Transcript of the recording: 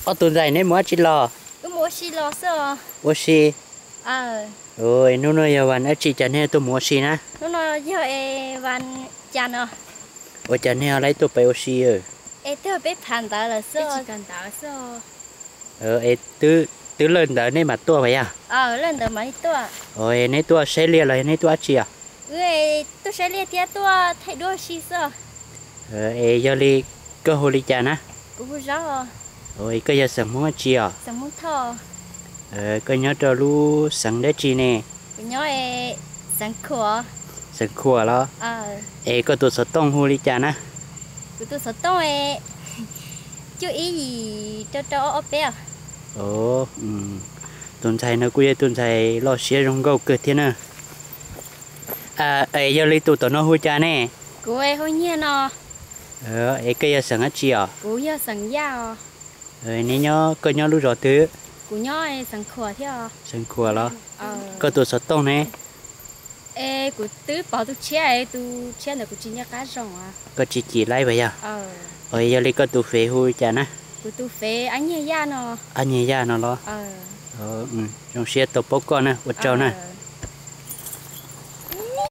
Ob tug ntxhais neb mus dab tsi los? Ua si. Hnub no yog vas dab tsi cas nej tuaj mus ua si na? Ua cas nej ho laib tuaj pem ua si? Es twb lawj ntawd nej mam tuaj mas yog? Neb tuaj saib liaj los yog neb tuaj dab tsi os? Es yog li koj hu li cas na? Koj yog xeem Hmoob dab tsi os? Koj nyob rau lub xeev dab tsi ne? Xeev Khuam los? Es koj tus xov tooj hu li cas na? Tus ntxhais no kuj yog tus ntxhais loj siab zoo nkauj kawg thiab na. Es yog li tus tom no hu cas ne? Es koj yog xeem dab tsi os? Neb nyob, koj nyob lub zos twg? Xeev Khuam los? Koj tus xov tooj ne? Koj tsis cim laib puas yog? Yog li koj tus fev hu cas na? Ab Nyiag Yaj no los? Zoo siab tau paub koj na, ua tsaug na.